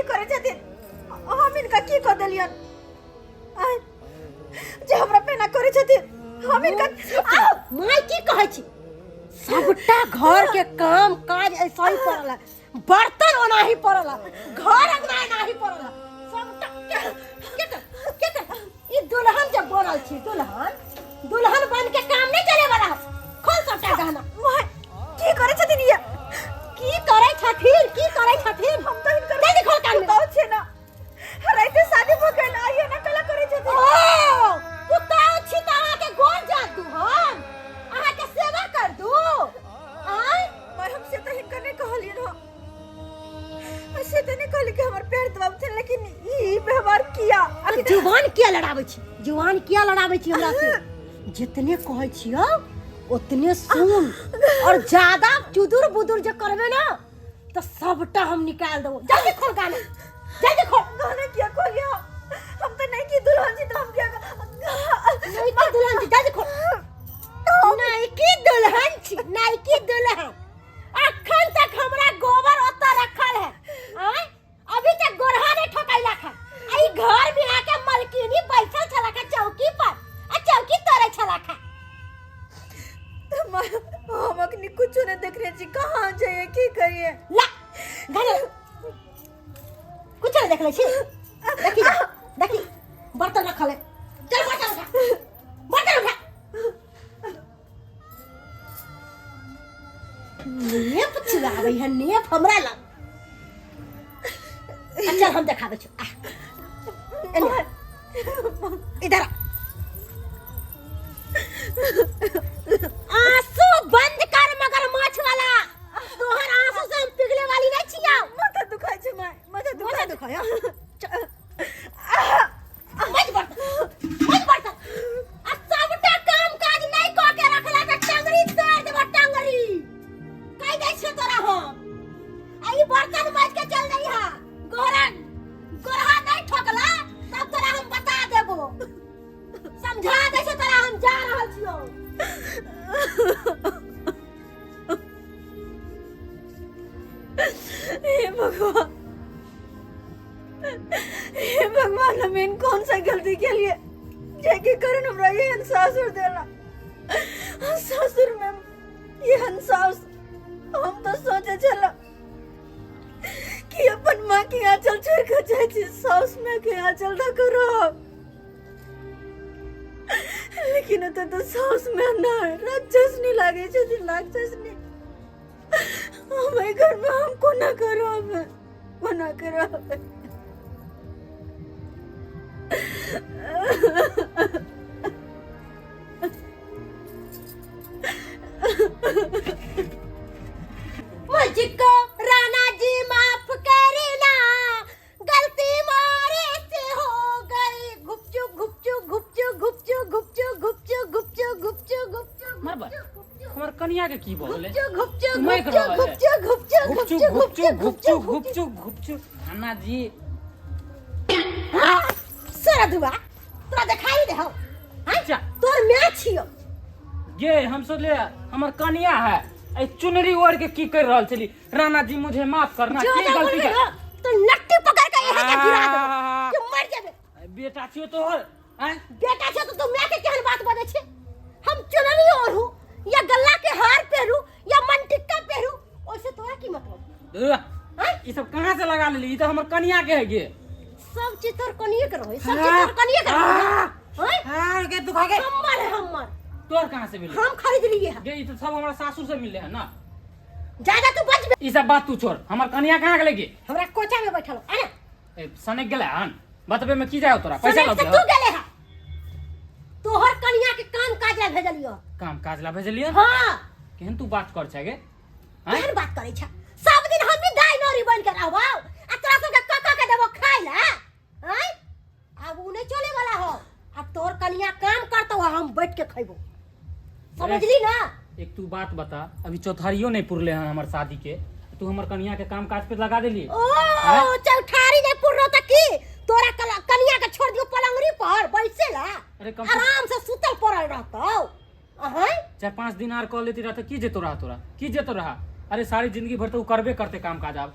करै छथिन? हम हिनका की कऽ देलियन आँय? जे हमरा पे एना करै छथिन हम हिनका आउ! माय की कहै छी सबटा घर के काम काज ऐसा ही पड़ल है बर्तन ओना ही पड़ल है घर अंगना एना ही पड़ल है सबटा के के कर के कर ई दुल्हन जब बनल छी दुल्हन दुल्हन बन के काम नहीं चले वाला है खोल सबटा गहना माय की करै छथिन ये? की करै छथिन की करै छथिन हम तऽ हिनकर जल्दी खोल कान में बताउ छै ना राइते शादी भऽ गेल आ एना कला करै छथिन। ओ पुताओ छी तऽ अहाँके गोर जात दू हम अहाँके सेवा कर दू आँय माय हम से तऽ हिनकर नहि कहलियन हँ, से तऽ नहि कहली कि हमर पैर दबाबथिन, लेकिन ई व्यवहार किया? अरे जुबान किया लड़ाबै छी जुबान किया लड़ाबै छी हमरा से? जितने कहै छियौ उतने सुन और ज्यादा चुदुर बुदुर जे करबे ना तो सबटा हम निकाल देबो। जल्दी खोल गाना जल्दी खोल। गाना किया खोलिया? हम तो नहीं की दुल्हन छी तो हम किया? नहीं की दुल्हन छी जल्दी खोल। नहीं की दुल्हन छी नहीं की दुल्हन। अखन तक हमरा गोबर ओतऽ रखल है आँय अभी तक गोरहा नहीं ठोकैला है। आ ई घर में आके मलकिनी बैठल छला का चौकी पर आ चौकी तोड़े छला का। हम अखनी कुछो नहीं देख रहे छी, कहाँ जाइए की करिए? ला घरे कुछ नहीं देख ले छी। देखी जा, देखी बर्तन रखल है चल बर्तन उठा बर्तन उठा। नेप चुराबै है नेप हमरा लग। अच्छा हम देखाबै छी आ एने इधर आ। आंसू बंद कर मगरमच्छ वाला तोहर आंसू से हम पिघले वाली नहीं छियौ। माथा दुखाइ छै माय माथा माथा दुखाइ। दुखाइ मज बर्तन मज बर्तन आ सबटा काम काज नहीं कऽ के रखला तऽ टंगरी तोड़ देबो टंगरी कहि दै छियौ तोरा हम। आ ई बर्तन माजि के चल जइहा गोरा गोरहा नहीं ठोकला तब तोरा हम बता देबो समझा दै छियौ तोरा हम जा रहल छियौ। हे भगवान हे भगवान हम इन कौन सा गलती के लिए जाके कारण हमरा एहन सासुर देला। सासुर में एहन सास हम तो सोचे छला कि अपन माँ के आंचल छोड़ के जाए छी सास में के आंचल धऽ के रहब, लेकिन ओतऽ तो सास में ना राक्षस नहीं लागे छथिन राक्षस नहीं। हम एहि घर में हम कोना करब कोना करब? मुझको राणा जी माफ करना गलती मारे से हो गई। घुपचू घुपचू घुपचू घुपचू घुपचू घुपचू घुपचू घुपचू घुपचू मर बा। हमर कनिया के की भऽ गेलै? घुपचू घुपचू माइक रहल है। घुपचू घुपचू घुपचू घुपचू घुपचू घुपचू घुपचू घुपचू राणा जी। हाँ, सारा दुआ तोरा देखाई दे हो। अच्छा। तोर my छियो। गे हम सोचले हमर कनिया है ए चुनरी ओढ़ के की कर रहल छली। राणा जी मुझे माफ करना जो की ना गलती बोलबे कर ना, तो नट्टी पकड़ के यहाँ के गिरा देबो आ। कि मर जेबे। बेटा छियो तोहर आँय? बेटा छियो तो तू my के केहन बात बजै छी? हम चुनरी ओढ़ू या गल्ला के हार पहरू या मनटिक्का पहरू ओइसे तोरा की मतलब? आँय? ई सब कहाँ से लगा लेली? ई तो हमर कनिया के है गे। सब चीज तोर कनिए के रहे, सब चीज तोर कनिए के रहे। आँय? हाँ, के दुखा के। हमर है हमर। तोर कहाँ से मिले? हम खरीद लिए हैं। गे ई तो सब हमरा सासुर से मिले है ना। ज्यादा तू बच। ई सब बात तू छोड़, हमर कनिया कहाँ गेलै गे? हमरा कोचा में बैठल आ ना। ए सनक गेलै हन बतबे में की जाय तोरा? पैसा सनक लग से तू गेले हा। तोहर कनिया के काम काज ला भेजलियो। काम काज ला भेजलियो? हाँ। केहन तू बात कर छै गे? आँय? केहन बात करै छै? सब दिन हम ही दाइ नौरी बन के रहबौ आ तोरा सबके कक के देबो खाइ ला। आँय? आब उ नहीं चले वाला हो। अब तोहर कनिया काम करतौ आ हम बैठ के खइबो। समझली ना? एक तू बात बता, अभी चौथारियो नहीं पुरले हन हमर शादी के, तू हमर कनिया के काम काज पे लगा देली? ओ चौठारी नहीं पुरलो त की तोरा कनिया के छोड़ दियो पलंगरी पर बैसे ला? अरे कम से आराम से सुतल पड़ल रहतौ। अहं? 4-5 दिन आर कह लेती रहता की जेतो रहा तोरा, की जेतो रहा? अरे सारी जिंदगी भर तो उ करबे करते काम काज। आब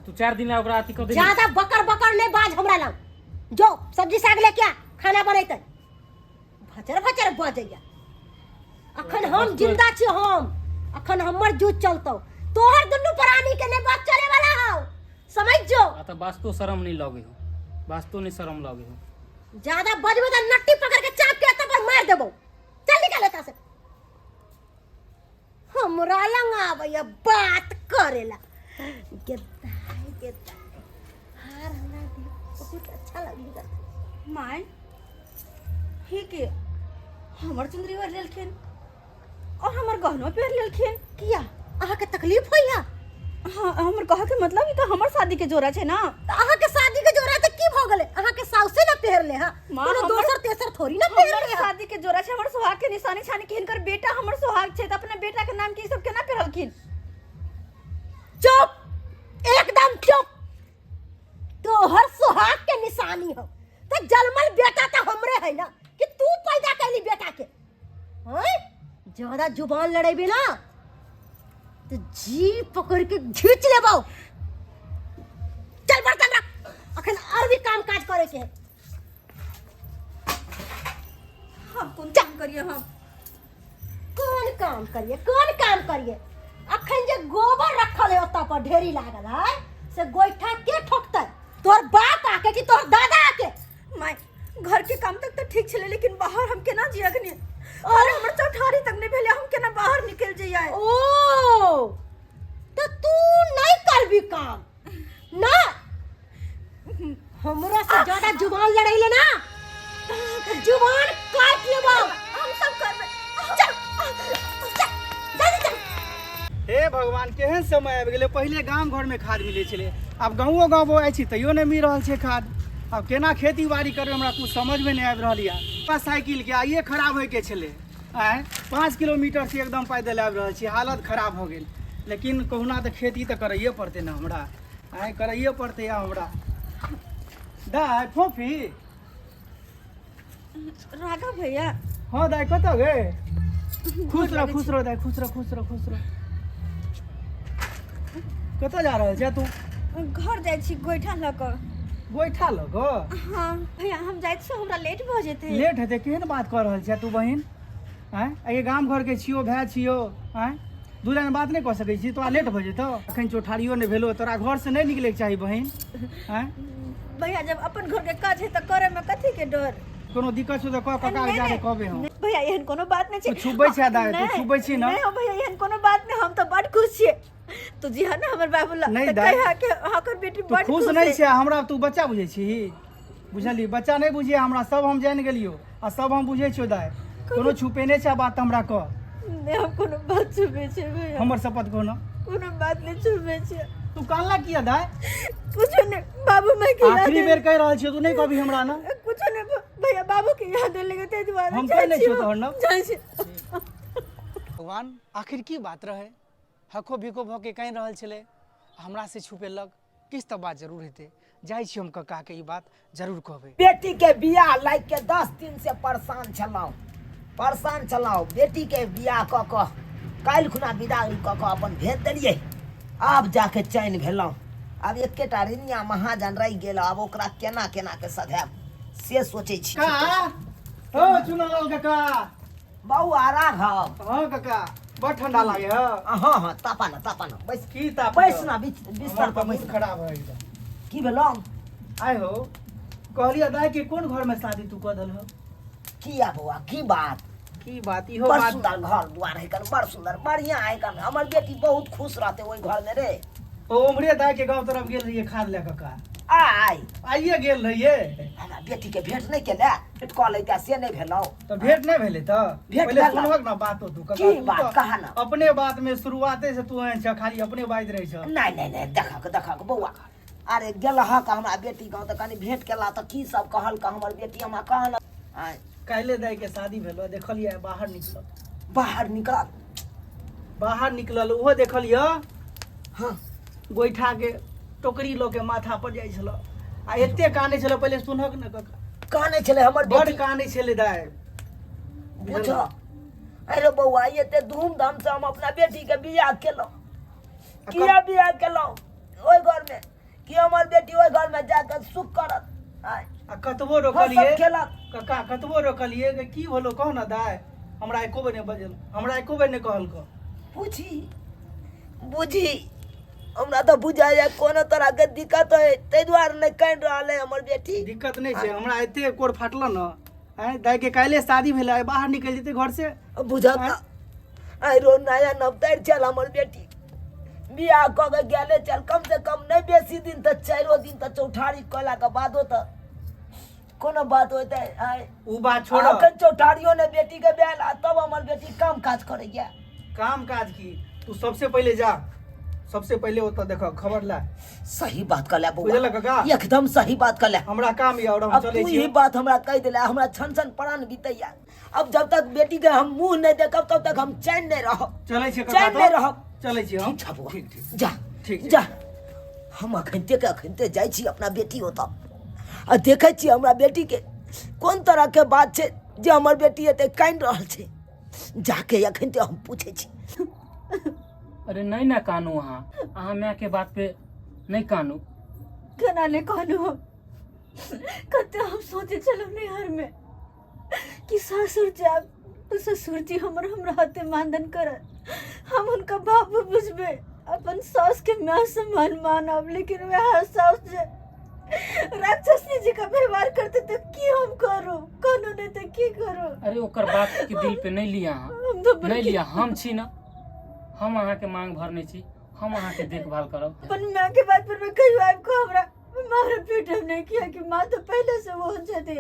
तू 4 दिन ला ओकरा अथी कऽ देली। ज्यादा बकर बकर नहीं बाज हमरा लग, जो सब्जी साग लेके आ, खाना बनेते। भचर भचर बजैया। अखन हम जिंदा छी, हम अखन हमर जूझ चलतौ, तोहर दुनू प्राणी के नहीं बात चले वाला हौ, समझ जो। आ तऽ वास्तो शरम नहीं लगे हो, वास्तो नहीं शरम लगे हो। ज्यादा बजबे तऽ नट्टी पकड़ के चाप के एतऽ पर मार देबौ। चल निकल एतऽ से। हमरा लंग आबैया बात करेला। गेदाय गेदाय हार हमरा दे, बहुत अच्छा लगली। माय ही के हमर चुंदरी ओढ़ लेलखिन और हमर गहनो पहिर लेलखिन। किया अहाँके तकलीफ होइया? हाँ, हमर कहे के मतलब ई तऽ हमर शादी के जोड़ा छै ना। तऽ अहाँके शादी के जोड़ा तऽ की भऽ गेलै? अहाँके साउसे ने पहिरले हँ, माँ, कोनो दोसर तेसर थोड़ी ना हमर पहिरले हँ। शादी के जोड़ा छै, हमर सुहाग के निशानी छानी कि हिनकर बेटा हमर सुहाग छै, तऽ अपना बेटा के नाम के ई सब केना पहिरलखिन? चुप, एकदम चुप। तोहर सुहाग के निशानी हो तऽ जलमल बेटा तऽ हमरे है ना, कि तू पैदा कैली बेटा के? हैं, ज्यादा जुबान लड़ेबे ना तो जी पकड़ के घींच लेबो। चल बर्तन रख, अखन और भी काम काज करे के है। हम कोन काम करिए? हम कोन काम करिए? कोन काम करिए? अखन जे गोबर रखल है ओतऽ पर ढेरी लागल है, से गोइठा के ठोकतै? तोहर बाप आके कि तोहर दादा आके? माय, घर के काम तक तऽ ठीक छलै, लेकिन बाहर हम केना जिए अखनी? अरे हमर चौठारी तक नहीं भेलै, हम केना बाहर निकल जइयै? ओ तो तू नहीं करबी काम ना? हमरा से ज्यादा जुबान लड़ैले ना तो जुबान काट लेबो। हम सब करबै। चल चल जल्दी चल। हे भगवान, केहन समय आबि गेलै। पहिले गाम घरमे खाद मिलै छलै, आब गाँवो गाँव जाइ छी तैयो नहि मिल रहल छै खाद। आब केना खेती बाड़ी करबै, हमरा कुछ समझमे नहि आबि रहल यऽ। साइकिलके आइए खराब होइके छलै, आँय 5 किलोमीटर से एकदम पैदल आबि रहल छी, हालत खराब हो गेल। लेकिन कहुना तऽ खेती तऽ करैए पड़तै ने हमरा, आँय करैए पड़तै आब हमरा। दाइ फोफी। राघव भैया। हाँ दाइ, कतऽ गे? खुश रह, खुश रह दाइ, खुश रह, खुश रह, खुश रह। कतऽ जा रहल छै तू? घर जाइ छी गोइठा लऽ कऽ। गोइठा लऽ कऽ? हाँ भैया, हम जाइ छी, हमरा लेट भऽ जेतै। लेट हेतै? केहन बात कऽ रहल छै तू बहिन? आँय, एहि गाम घरके छियौ, भाय छियौ, आँय दू लाइन बात नहि कऽ सकै छी? तोरा लेट भऽ जेतौ? अखन चौठारियो नहि भेलो, तोरा घरसँ नहि निकलैके चाही बहिन। आँय भैया, जब अपन घर के काज है तऽ करे में कथी के डर? कोनो दिक्कत छौ तऽ कह, काका के जाके कहबै हम। नहीं, भैया, एहन कोनो बात नहीं छै। तू छुपबै छै दाइ, तू नहीं, छुपबै छी ना? नहीं हो भैया, एहन कोनो बात नहीं, हम तऽ बड खुश छियै। तू जी ना हमर बाबू ला नहीं तऽ दाइ। कहिया के हकर बेटी तू बड खुश खुश नहि है। छै हमरा, तू बच्चा बुझै छी? बुझली, बच्चा नहि बुझिए हमरा, सब हम जानि गेलियो आ सब हम बुझै छियो दाइ। कोनो छुपेने छै बात हमरा कह। नहीं, हम कोनो बात छुपे छै भैया? हमर शपथ कहो ना। कोनो बात नहीं छुपे छै। तू कानला किया दाइ? कुछो नहीं, बाबू माय के याद आखिरी बेर कहि रहल छियो, तू नहि कहबी हमरा ना? कुछो नहीं भैया, बाबू के याद लगे ताहि दुआरे। हम जाइ कहै नहि छियौ छियौ। तोहर ना। जाइ छी। भगवान, आखिर की बात रहे? हको बिको भऽ के कानि रहल छलै, हमरा से छुपेलक। किछु तऽ बात जरूर हेतै। जाइ छी हम कक्काके ई बात जरूर कहबै। बेटी के बियाह लागि के 10 दिन से परेशान छलहुँ, परेशान छलहुँ। बेटी के बियाह कऽ कऽ काल्हि खुना विदागरी कऽ कऽ अपन भेज देलियै, आब जाके चैन भेलहुँ। आब एकेटा रिनिया महाजन रहि गेल, आब ओकरा केना केना के सधायब से सोचै छी। का ओ चुनालाल काका। बौआ राघव। हाँ काका, बड़ ठंडा लागे है। हाँ हाँ, तापा ना, तापा ना, बैस। की ताप? बैस ना, बिस्तर हमर पर तऽ बैस मूड ना। खराब है एकदम। की भेलौ? आय हो, कहलियै दाइ के कोन घर में शादी तू कऽ देलहो? किया बौआ, की बात? की बात इहो बड़ बात। सुंदर घर द्वार है कन, बड़ सुंदर बढ़िया है कन, हमर बेटी बहुत खुश रहते ओहि घर में रे। ओ उम्हरे दाइ के गाँव तरफ गेल रहियै खाद लए कऽ आइ? आइए गेल रहियै। हमरा बेटी के भेंट नहि केले, भेंट कऽ लैता से नहि भेलौ। तऽ भेंट नहि भेलै तऽ भेंट पहिले भेल। सुनहक ना बात तू काका, की तू बात? तऽ कहा ना। अपने बात में शुरुआते से तू एहन छ, खाली अपने बाजि रहै छ। नहि नहि नहि, देखक देखक बौआ, अरे गेलहक हमरा बेटी गाँव तऽ कनि भेंट केला तऽ की सब कहलक हमर बेटी हमरा कहल? आँय। काल्हि दाइ के शादी भेलो, देखलियै बाहर निकलल। बाहर निकलल? बाहर निकलल, ओहो देखलियै। हाँ। गोइठा के टोकरी लऽ के माथा पर जाइ छल आ एते कानै छल। पहिले सुनहक ने काका। कानै छलै हमर बड़ बेटी? कानै छलै दाइ। बुझ, अरे बौआ, एते धूमधाम से हम अपना बेटी के बियाह केलहुँ। किया बियाह केलहुँ ओहि घर में? कि हमर बेटी ओहि घर में जाके सुख करत आय, आ कतबो हँसत रोकलिए खेलत। कक्का कतबो रोकलिए कि की भेलो कहू ना दाय, हमरा एको बेर नहि बजल, हमरा एको बेर नहि कहलको। बुझी बुझी हमरा तऽ बुझाइए कोनो तरहके दिक्कत है, ताहि दुआरे नहि कानि रहल है हमर बेटी। दिक्कत नहि छै, हमरा एते कोर फाटल न। आँय दाय के काल्हि शादी भेलै, आइ बाहर निकलि जेतै घर से। बुझत आइ रो नया नवतरि छल हमर बेटी, बियाह कऽ के गेले चल, कम से कम नहि बेसी दिन तऽ चारिो दिन तऽ चौठारी कयलाके बादो तऽ कोनो बात होतै। आइ उ बात छोड़, अखन चौठारियो ने बेटी के भेल आ तब हमर बेटी काम काज करैया। काम काज की, तू सबसे पहिले जा, सबसे पहिले ओतऽ देख खबर ला। सही बात कहले बौआ, बुझलक काका? एकदम सही बात कहले। हमरा काम यऽ और हम अब चलै तू छी। ही बात हमरा कहि देले, हमरा छन छन प्राण बीतैया। अब जब तक बेटी के हम मुंह नहीं देखब तब तक हम चैन नहीं रहब। चलै छी काका चैन तऽ? नहीं रहब। चलै छी हम। ठीक छ बौआ। ठीक ठीक जा ठीक छै। जा, हम अखनते के अखनते जाइ छी अपना बेटी ओतऽ आ देखै छी हमरा बेटी के कोन तरह के बात छै जे हमर बेटी एते कानि रहल छै। जाके अखनते हम पूछै छी। अरे नहीं ना कानू, अहाँ अहाँ माय के बात पे नहीं कानू। केना नहीं कानू हम? कते हम सोचे छलहुँ नैहर में कि सासुर जायब तो ससुर जी हमर हमरा हाथे मानधन करत, हम हुनका बाबू बुझबे, अपन सास के माय समान मानब, लेकिन वएह सास जे राक्षसनी जी का व्यवहार करते तो की हम करू? कानू नहीं तो की करू? अरे ओकर बात के दिल पे नहीं लिया अहाँ, हम तो नहीं लिया। हम छी ना, हम अहाँ के मांग भरने छी, हम अहाँ के देखभाल करब। अपन माँ के बात पर मैं कहियो आबि कऽ हमरा मार पीट हम नहीं किया कि माँ तो पहले से वो छथि।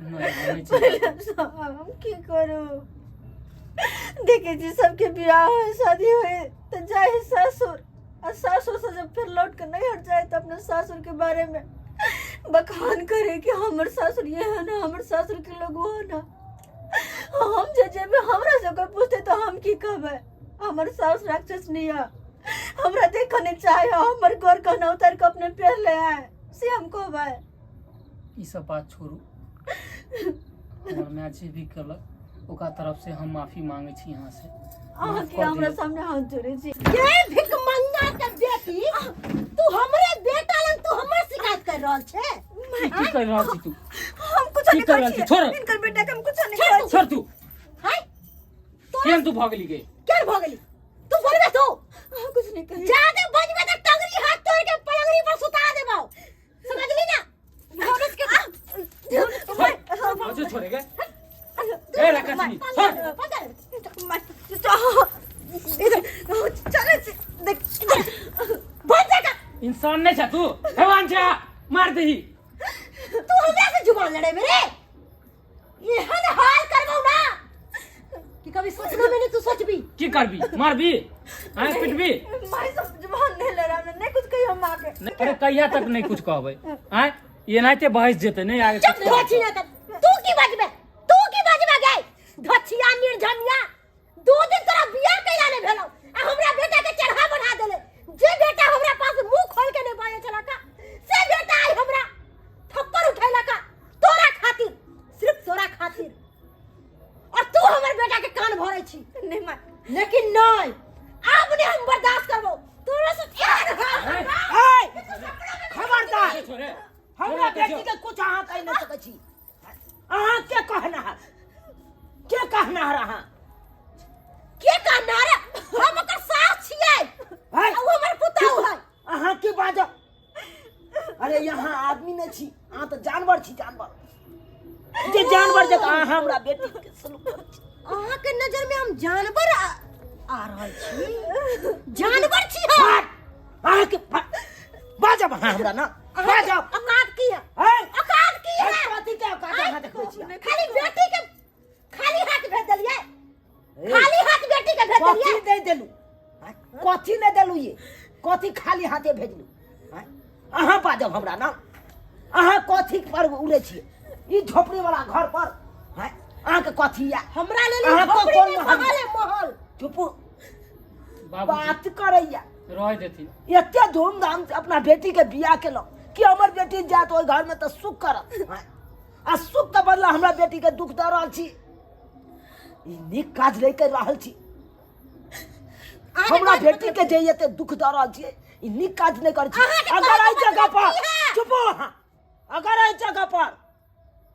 नहीं, हम नहीं छी। पहले से हम की करू? देखे जी सबके बियाह होए शादी होए तो जाए सासुर, और सासुर से जब फिर लौट के नहीं हट जाए तो अपने सासुर के बारे में बखान करे कि हमर सासुर ये है ना, हमर सासुर के लोग वो है ना। हम जे जेबे हमरा से कोई पूछते तो हम की कहबै? हमर सास राक्षस नहीं है, हमरा देखऽ नहीं चाहे, हमर गोर कहना उतार के अपने पेड़ ले आए से हम कहबै। ई सब बात छोड़ू, हमर माय जे भी केलक ओकरा तरफ से हम माफी मांगे छी यहाँ से। अहाँ माफ के कऽ हमरा दियौ। सामने हाथ जोड़े छी। गे भिखमंगा के बेटी, तू हमरे बेटा लग तू हमर शिकायत कर रहल छे? की कर रहल छी तू? हम कुछ की नहीं कर कर रहल छी? छियै। छोड़। इनकर बेटा के हम कुछ नहीं छोड़ कर तू। छोड़ तू। हाय, केहन तू भऽ गेली गे? केहन भऽ गेली? तू बोलबे तू? हम कुछ नहीं कही। जादे बजबे त टंगरी हाथ तोड़ के पलंगरी पर सुता देबौ, समझली ना? भोरस के छोड़, मुझे छोड़ेगा? ए राक्षसनी, छोड़। इधर चले देख इधर। भाग जा का। इंसान नहीं छा तू, हैवान छा, मार देही। तू हमरा से जुबान लड़े मेरे, एहन हाल करबौ ना कि कभी सोचनो में नहीं तू सोचबी। की करबी? मारबी? हाँ पिटबी? माय सब जुबान नहीं लड़ा, हमने नहीं कुछ कही हम माँ के। नहीं, अरे कहिया तक नहीं कुछ कहबै? आँय ये एनाहिते बहस जेतै नहीं आगे चुप कुछ कहबै। धोछी ना तब तू की बजबे, तू की बजबे गे धोछिया निर्झनिया? दू दिन तोरा बियाह कैला ने भेलौ आ हमरा बेटा के चढ़ा बढ़ा देले। जे बेटा हमरा पास मुंह खोल के नहीं बाजे छला का, से बेटा आई हमरा थप्पड़ उठैला का तोरा खातिर, सिर्फ तोरा खातिर। और तू हमर बेटा के कान भरै छी। नहीं माँ। लेकिन नहीं, अब नहीं हम बर्दाश्त करबो तोरा से। एहन हाल ए, खबरदार, छोड़े। हमरा बेटी के कुछ अहाँ कहि नहि सकै छी। अहाँ के कहना है, के कहना है अहाँ के कहना रे? हम ओकर सास छियै है? आ उ हमर पुतहु है। अहाँ के बाजब? अरे यहाँ आदमी नहि छी, अहाँ तऽ जानवर छी, जानवर। जे जानवर जकाँ अहाँ हमरा बेटी के सलूक करै छी। अहाँ के नजर में हम जानवर आ, आ रहल छी? जानवर छी हम? भाग! अहाँ के बाजब अहाँ हमरा ना बाजब। औकात की है? है? औकात की है? कथी के औकात अहाँ देखबै छी? खाली बेटी के खाली हाथ भेज देलियै, ए, खाली हाथ बेटी के भेज कथी देलियै। नहि देलू? आँय? कथी नहि देलू? ये कथी खाली हाथे भेजलू? आँय? अहाँ बाजब हमरा ना? अहाँ कथी पर उड़ै छियै ई झोपड़ी वाला घर पर? आँय? अहाँके कथी या हमरा लेल अहाँ को झोपड़ी कोन नहि, महल? महल है, महल। चुपू, बाबूजी बात करैया रह देथिन। एते धूमधाम से अपना बेटी के बियाह केलहुँ कि हमर बेटी जायत ओहि घर में तऽ सुख करत, आँय? आ सुख के बदला हमरा बेटी के दुख दऽ रहल छी। ई नीक काज नहि करि रहल छी। अहाँके हमरा काज बेटी के जे एते दुख दऽ रहल छियै ई नीक काज नहि करै छी। अहाँके अगर कहैके एहि जगह मतलब पर की है? चुप हो अहाँ। अगर एहि जगह पर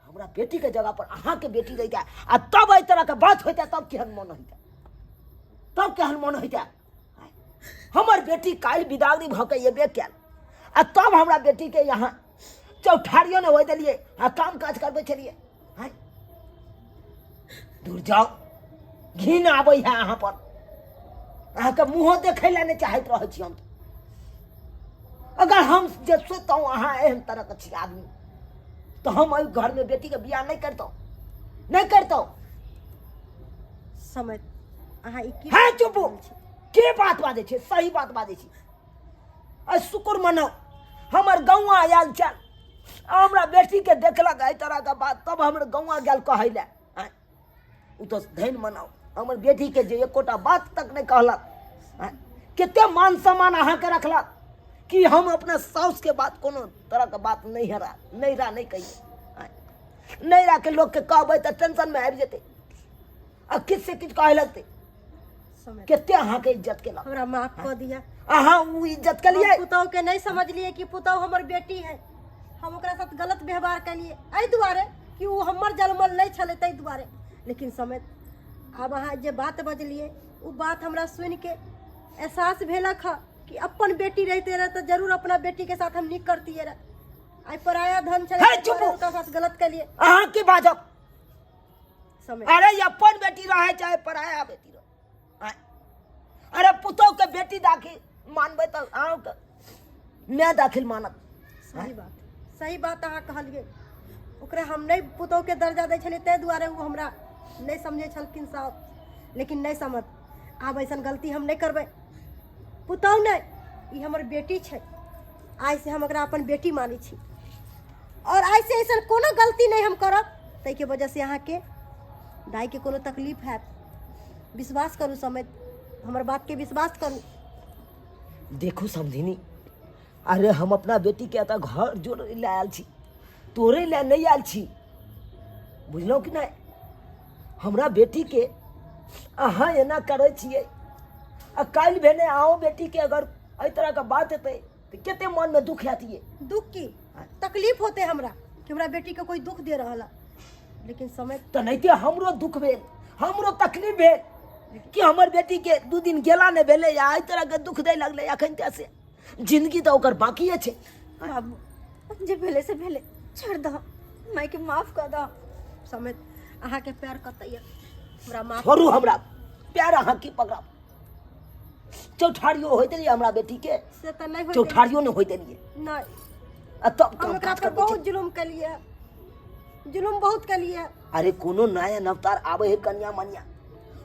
हमरा बेटी के जगह पर अहाँके बेटी रहितै आ तब एहि तरह के बात होइतै तब केहन मन होइतै, तब केहन मन होइतै। हमर बेटी काल्हि बिदागरी भऽ के एबे कयल आ तब हमरा बेटी के यहाँ चौठारियो नहि होइ देलियै आ काम काज करबै छलियै। आँय, दूर जाउ, घिन आबै है अहाँ पर, अहाँके मुँहो देखै लए नहि चाहैत रहै छी हम। अगर हम जे सोचतहुँ अहाँ एहन तरहके छी आदमी तऽ हम एहि घरमे बेटीके बियाह नहि करितहुँ, नहि करितहुँ। समय अहाँ ई की है चुप, के बात बाजै छै? सही बात बाजै छी। आ शुक्र मनाउ हमर गौआ आयल छल, हमरा बेटीके देखलक एहि तरहके बात, तब हमर गौआ गेल कहै लए। आँय, ओ तऽ धनि मनाउ हमर बेटीके जे एकोटा बात तक नहि कहलक। आँय, कते मान सम्मान अहाँके रखलक कि हम अपना साउसके बात कोनो तरहके बात नहि हेरा नहि रा नहि कहियै। आँय, नहि राके लोकके कहबै तऽ टेंशनमे आबि जेतै आ किछु से किछु कहै लगतै। समय कते अहाँके इज्जत केलक, हमरा माफ कऽ दिअ। अहाँ ओ इज्जत केलियै? हम पुतहु के नहीं समझलिए कि पुतहु हमर बेटी है, हम ओकरा साथ गलत व्यवहार केलिए एहि दुआरे कि ओ हमर जन्मल नहीं छलै ताहि दुआरे। लेकिन समय आब अहाँ जे बात बजलिए ओ बात हमरा सुनि के एहसास भेलक हँ कि अपन बेटी रहिते रहे तऽ जरूर अपना बेटी के साथ हम नीक करतियै रहे। आइ पराया धन छलै हे, ताहि चुप। दुआरे ओकरा साथ गलत केलिए। अहाँ की बाजब? समय अरे अपन बेटी रहे चाहे पराया बेटी रहे, अरे पुतोह के बेटी दाखिल मानबै तऽ अहाँके माय दाखिल मानत। सही बात, सही बात अहाँ कहलियै। ओकरा हम नहि पुतोहके दर्जा दै छलियै ताहि दुआरे ओ हमरा नहि समझै छलखिन साहब, लेकिन नहि समझ आब ऐसन गलती हम नहि करबै। पुतोह नहि, ई हमर बेटी छै, आइसँ हम एकरा अपन बेटी मानै छी और आइसँ ऐसन कोनो गलती नहि हम करब ताहिके वजहसँ अहाँके दाइके कोनो तकलीफ हैत। विश्वास करू समय, हमर बातके विश्वास करू। देखू समधिनी, अरे हम अपना बेटी के एतऽ घर जोड़ै लए आयल छी, तोड़ै लए नहि आयल छी, बुझलहुँ कि नहि? हमरा बेटी के अहाँ एना करै छियै आ काल्हि भेने अहूँ बेटी के अगर एहि तरहके बात हेतै तऽ कते मनमे दुख हैत ये। दुख की तकलीफ होते हमरा कि हमरा बेटी के कोई दुख दे रहल है, लेकिन समय तऽ नहिते हमरो दुख भेल, हमरो तकलीफ भेल कि हमर बेटी के 2 दिन गेला नहि भेलै आ एहि तरहके दुख दै लगलै। अखन तऽ से जिंदगी तऽ ओकर बाकिए छै। बाबू जे भेलै से भेलै, छोड़ दह, मायके माफ कऽ दह। समय अहाँके पैर कतैया, हमरा माफ छोड़ू हमरा पैर, अहाँ की पकड़ब? चौठारियो होइत देलियै हमरा बेटी के? से तऽ नहि होइत। चौठारियो नहि होइत देलियै नहि। आ तब हम काम ओकरा काज पर करबै छी। बहुत जुलुम केलियै, जुलुम बहुत केलियै। अरे कोनो नया नवतार आबै है कन्या मनिया,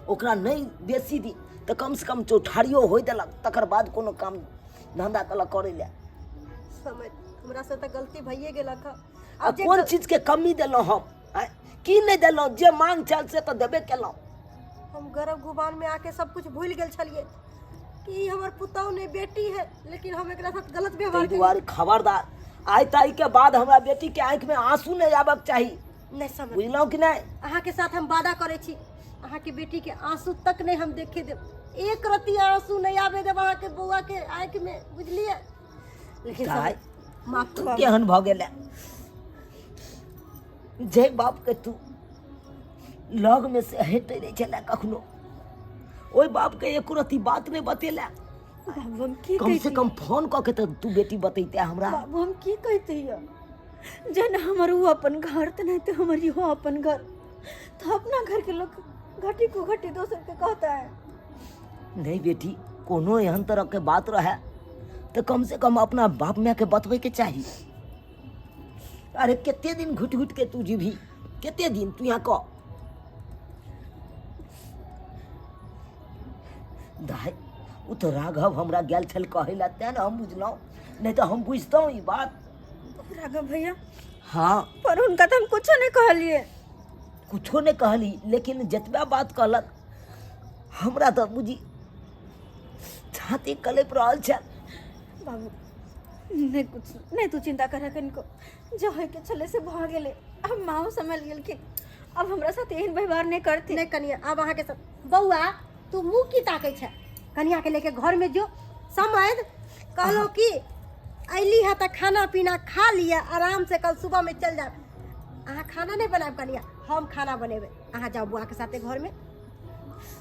ओकरा नहि बेसी दी तऽ कम से कम चौठारियो होइ देलक, तकर बाद कोनो काम धंधा कलक करै लए। समय हमरा से तऽ गलती भइए गेलक हँ। आ आब जे कोन चीजके कमी देलहुँ हम? आँय, की नहि देलहुँ? जे मांग छल से तऽ देबे केलहुँ। हम गर्व गुमान में आके सब कुछ भूल गेल छलिए कि ई हमर पुतहु नहीं बेटी है, लेकिन हम एकरा साथ गलत व्यवहार ताहि दुआरे खबरदार, आइ ताहि के बाद हमरा बेटी के आँखि में आंसू नहि आबक चाही, नहीं समझ बुझलहुँ कि नहि? अहाँ के साथ हम वादा करे छी, अहाँ के बेटी के आंसू तक नहीं हम देखे देब, एक रत्ती आंसू नहीं आबे देब अहाँ के बौआ के आँखि में, बुझलिए? लेकिन दाइ, माफ तू कर। केहन भऽ गेलै जय बाप के तू लग में से हटै नहि छलै कखनो, ओहि बाप के एको रत्ती बात नहि बतेला। बाबू हम की कम से कहितियै? कम फोन कऽ के तऽ तू बेटी बतैते हमरा। बाबू हम की कहितियै? जेना हमर ओ अपन घर तेनाहिते हमर इहो अपन घर, तो अपना घर के लोग घटी को घटी दोसर के कहता है। नहीं बेटी, कोनो एहन तरह के बात रहे तऽ कम से कम अपना बाप माय के बतबै के चाही। अरे कते दिन घुटि घुटि के तू जीबही, कते दिन तू यहाँ कह दाइ, ओ तऽ राघव हमरा गेल छल कहै लए तें ने हम बुझलहुँ, नहि तऽ हम बुझतहुँ ई बात। राघव भैया? हाँ। पर हुनका तऽ हम कुछो नहीं कहलिए। कुछो नहीं कहली, लेकिन जतबा बात कहलक हमरा तऽ बुझी छाती कलपि रहल छल। बाबू नहीं कुछ नहीं, तू चिंता कर कनिको, जो होय के छले से भऽ गेलै, अब माओ समझ गेलखिन, अब हमरा साथ एहन व्यवहार नहीं करथिन। नहीं कनिया, आब अहाँ के सब बौआ तू मुँह की ताकै छै? कनिया के लेके घर में जो समझ कहलहुँ कि अयली है तऽ खाना पीना खा लिअ आराम से कल सुबह में चल जायब अहाँ खाना नहि बनायब कनिया हम खाना बनेबै अहाँ जाउ बुआके साथे घरमे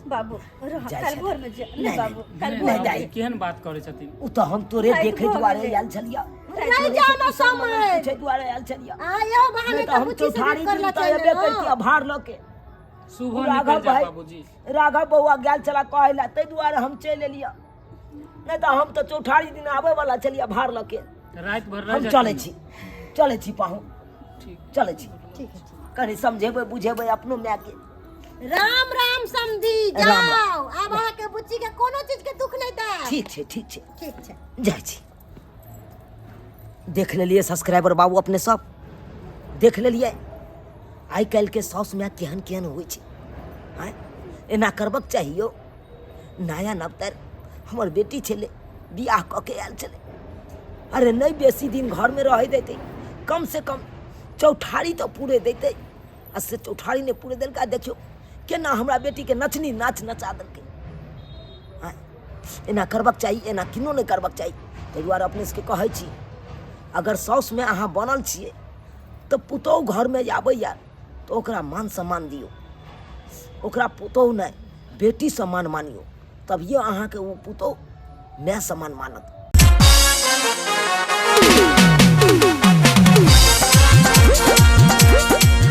बाबू रह जाइ काल्हि छथिन। भोर में जा नहि, नहि बाबू काल्हि नहि, भोर में दाइ। केहन बात करै छथिन ओ तऽ हम तोरे राति देखै भऽ दुआरे गेलै। आयल छलियै नहि जाउ ने समय पूछै दुआरे आयल छलियै अहाँ इहो बहाने नहि तऽ तऽ हम बुच्ची से चौठारी भेंट कर दिन ला तऽ चलि एबे एलहुँ। करितियै भार लऽ के सुबह राघव निकल जाए भाई बाबूजी राघव बौआ गेल छला कहै लए ताहि दुआरे हम चलि एलियै नहि तऽ हम तऽ चौठारी दिन आबै वाला छलियै भार लऽ के राति भर रह हम जाथिन चलै ने। छी चलै छी पाहुन ठीक चलै छी ठीक है ठीक। कनि समझेबै बुझेबै अपनो मायके राम राम समधी राम राम। जाओ आब अहाँके बुच्ची के कोनो चीज के दुख नहीं देब ठीक छै ठीक छै ठीक छै जाइ छी देख लेलियै सब्सक्राइबर बाबू अपने सब देख लेलियै आइ काल्हिके साउस माय केहन केहन होइ छै आँय एना करबक चाही यौ नया नवतर हमर बेटी छलै बियाह कऽ के आयल छलै अरे नहि बेसी दिन घरमे रहै दैतै कम से कम चौठारी तऽ पूरे दैतै आ से चौठारी नहि पूरे देलकै आ देखियौ केना हमरा बेटीके नचनी नाच नचा देलकै आँय एना करबाक चाही एना किनो नहि करबाक चाही ताहि दुआरे अपने सबके कहै छी अगर साउसमे अहाँ बनल छियै तऽ पुतोहु घरमे जे आबैए तऽ ओकरा मान सम्मान दियौ ओकरा पुतोहु नहि बेटी समान मानियौ तभिए अहाँके ओ पुतोहु माय समान मानत।